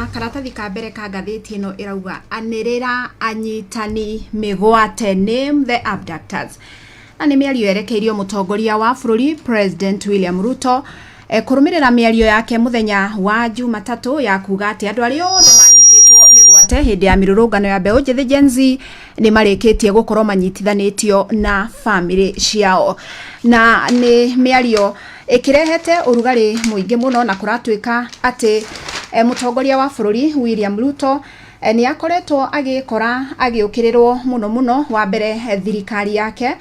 Na karatathi ka mbere ka ngathĩti ĩno ĩrauga anĩrĩra anyitani mĩgwate, name the abductors. Na nĩ mĩario yerekeirio mũtongoria wa bũrũri President William Ruto kũrũmĩrĩra mĩario yake mũthenya wa Jumatatũ ya kuga atĩ andũ arĩa othe manyitĩtwo mĩgwate hĩndĩ ya mĩrũrũngano ya mbeũ njĩthĩ Gen Z nĩ marĩkĩtie gũkorwo manyitithanĩtio na bamĩrĩ ciao. Na nĩ mĩario ĩkĩrehete ũrugarĩ mũingĩ mũno, na kũratuĩka atĩ mũtongoria wa bũrũri William Ruto nĩ akoretwo agĩkora agĩũkĩrĩrwo mũno mũno. Wa mbere, thirikari yake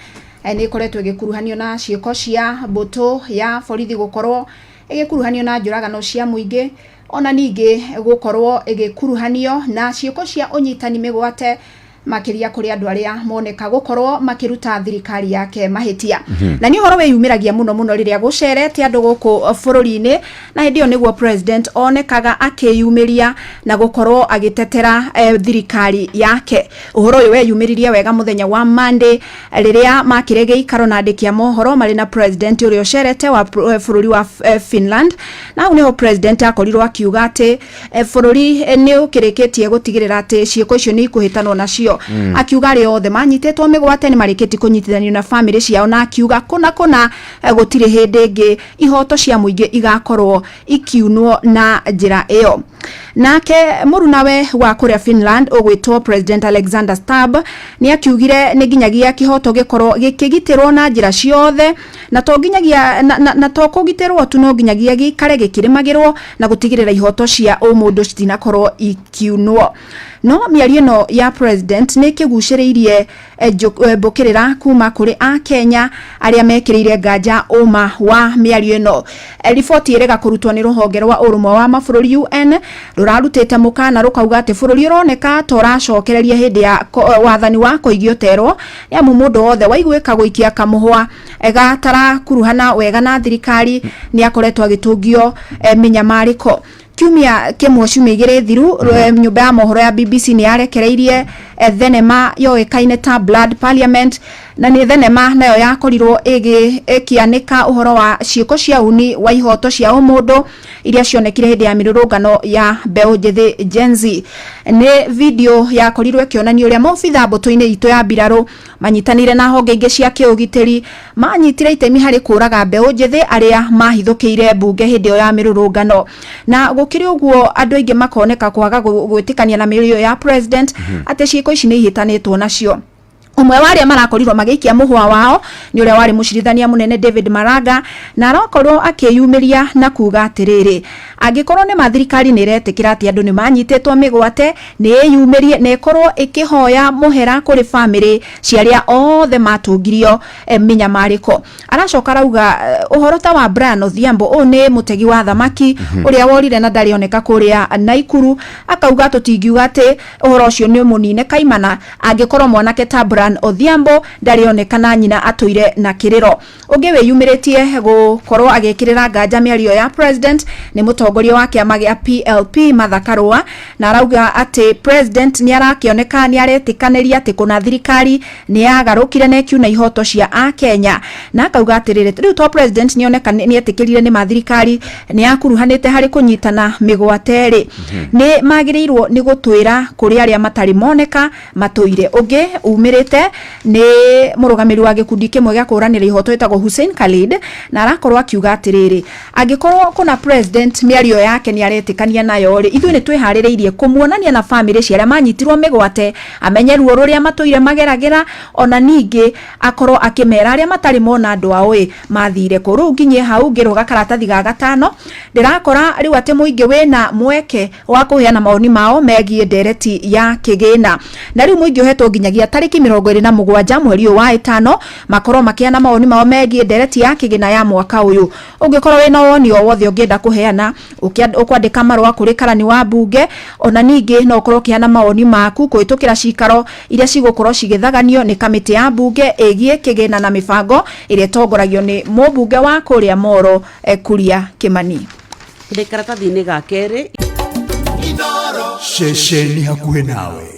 nĩ ĩkoretwo ĩgĩkuruhanio na ciĩko cia mbũtũ ya borithi gũkorwo ĩgĩkuruhanio na njũragano cia mũingĩ, ona ningĩ gũkorwo ĩgĩkuruhanio na ciĩko cia ũnyitani mĩgwate, makĩria kũrĩ andũ arĩa moneka gũkorwo makĩruta thirikari yake mahĩtia. Na nĩ ũhoro wĩyumĩragia mũno mũno rĩrĩa gũcerete andũ gũkũ bũrũri-inĩ, na hĩndĩ ĩyo nĩguo president onekaga akĩyumĩria na gũkorwo agĩtetera thirikari yake. Ũhoro ũyũ weyumĩririe wega mũthenya wa Monday rĩrĩa makĩre gĩikaro na andĩki a mohoro marĩ na president ũrĩa ũcerete wa bũrũri wa Finland, na hau nĩho president akorirwo akiuga atĩ bũrũri nĩ ũkĩrĩkĩtie gũtigĩrĩra atĩ ciĩko icio nĩ ikũhĩtanwo nacio. Akiuga arĩa othe manyitĩtwo mĩgwate nĩ marĩkĩtie kũnyitithanio na bamĩrĩ ciao, na akiuga kũna kũna gũtirĩ hĩndĩ ĩngĩ ihoto cia mũingĩ igakorwo ikiunwo na njĩra ĩyo. Nake mũrunawe wa kũrĩa Finland ũgwĩtwo President Alexander Stubb nĩ akiugire nĩ nginyagia kĩhoto gĩkorwo gĩkĩgitĩrwo na njĩra ciothe, na to nginyagia na to kũgitĩrwo tu, no nginyagia gĩikare gĩkĩrĩmagĩrwo na gũtigĩrĩra ihoto cia ũmũndũ citinakorwo ikiunwo. No mĩario ĩno ya president nĩ ĩkĩgucĩrĩirie mbũkĩrĩra kuma kũrĩ akenya arĩa mekĩrĩire nganja ũma wa mĩario ĩno. Riboti ĩrega kũrutwo nĩ rũhonge rwa ũrũmwe wa mabũrũri UN rũrarutĩte mũkana rũkauga atĩ bũrũri ũroneka ta ũracokereria hĩndĩ ya wathani wa Koigi Oterwo, nĩ amu mũndũ wothe waiguĩka gũikia kamũhwa gatarakuruhana wega na thirikari nĩ akoretwo agĩtũngio mĩnyamarĩko. Kiumia kĩmwe, ciumia 2 thiru, nyũmba ya mohoro ya BBC nĩ yarekereirie thenema yoĩkaine ta Blood Parliament, na nĩ thenema nayo yakorirwo ĩkĩanĩka ũhoro wa ciĩko cia uni wa ihoto cia ũmũndũ iria cionekire hĩndĩ ya mĩrũrũngano ya mbeũ njĩthĩ Gen Z. Nĩ video yakorirwo ĩkĩonania ũrĩa maobitha mbũtũ-inĩ itũ ya mbirarũ manyitanĩire na honge ingĩ cia kĩũgitĩri manyitire itemi harĩ kũraga mbeũ njĩthĩ arĩa mahithũkĩire mbunge hĩndĩ ĩyo ya mĩrũrũngano. Na gũkĩrĩ ũguo, andũ aingĩ makoneka kwaga gwĩtĩkania na mĩario ya president atĩ ciĩko ici nĩ ihĩtanĩtwo nacio. Ũmwe wa arĩa marakorirwo magĩikia mũhwa wao nĩ ũrĩa warĩ mũcirithania mũnene David Maraga, na arakorwo akĩyumĩria na kuga atĩrĩrĩ, angĩkorwo nĩ ma thirikari nĩ ĩretĩkĩra atĩ andũ nĩ manyitĩtwo mĩgwate, nĩ ĩyumĩrie na ĩkorwo ĩkĩhoya mũhera kũrĩ bamĩrĩ cia arĩa othe matũngirio mĩnyamarĩko. Aracoka arauga ũhoro ta wa Brian Odhiambo, ũyũ nĩ mũtegi wa thamaki ũrĩa worire na ndarĩ oneka kũrĩa Naikuru, akauga tũtingiuga atĩ ũhoro ũcio nĩ mũnine kaimana angĩkorwo mwanake ta Brian Odhiambo ndarĩ oneka na nyina atũire na kĩrĩro. Ũngĩ wĩyumĩrĩtie gũkorwo agĩkĩrĩra nganja mĩario ya president nĩ mũtongoria wa kĩama gĩa PLP Martha Karua, na arauga atĩ president nĩ arakĩoneka nĩ aretĩkanĩria atĩ kũna thirikari nĩ yagarũkire na ĩkiuna ihoto cia akenya, na akauga atĩrĩrĩ, rĩu to president nĩ oneka nĩ etĩkĩrire nĩ ma thirikari nĩ yakuruhanĩte harĩ kũnyitana mĩgwate rĩ, nĩ magĩrĩirwo nĩ gũtwĩra kũrĩ arĩa matarĩ moneka matũire. Ũngĩ umĩrĩte nĩ mũrũgamĩrĩri wa gĩkundi kĩmwe gĩa kũhũranĩra ihoto ĩtagwo Hussein Khalid, na arakorwo akiuga atĩrĩrĩ, angĩkorwo kũna president mĩario yake nĩ aretĩkania nayo rĩ, ithuĩ nĩ twĩharĩrĩirie kũmuonania na bamĩrĩ cia arĩa manyitirwo mĩgwate, amenye ruo rũrĩa matũire mageragĩra, ona ningĩ akorwo akĩmera arĩa matarĩ mona andũ ao ĩ mathire kũ. Rĩu nginyie hau ngĩrũga karatathi ga gatano, ndĩrakora rĩu atĩ mũingĩ wĩna mweke wa kũheana mawoni mao megiĩ ndereti ya kĩgĩna, na rĩu mũingĩ ũhetwo nginyagia tarĩki 27 mweri ũyũ wa ĩtano makorwo makĩheana mawoni mao megiĩ ndereti ya kĩgĩna ya mwaka ũyũ. Ũngĩkorwo wĩna woni o wothe ũngĩenda kũheana, ũkwandĩka marũa kũrĩ karani wa mbunge, ona ningĩ no ũkorwo ũkĩheana mawoni maku kũhĩtũkĩra cikaro iria cigũkorwo cigĩthaganio nĩ kamĩtĩ ya mbunge ĩgiĩ kĩgĩna na mĩbango ĩrĩa ĩtongoragio nĩ mũmbunge wa kũrĩa Moro Kuria Kimani. Ndĩ karatathi-inĩ ga kerĩ. Ceceni hakuhĩ nawe.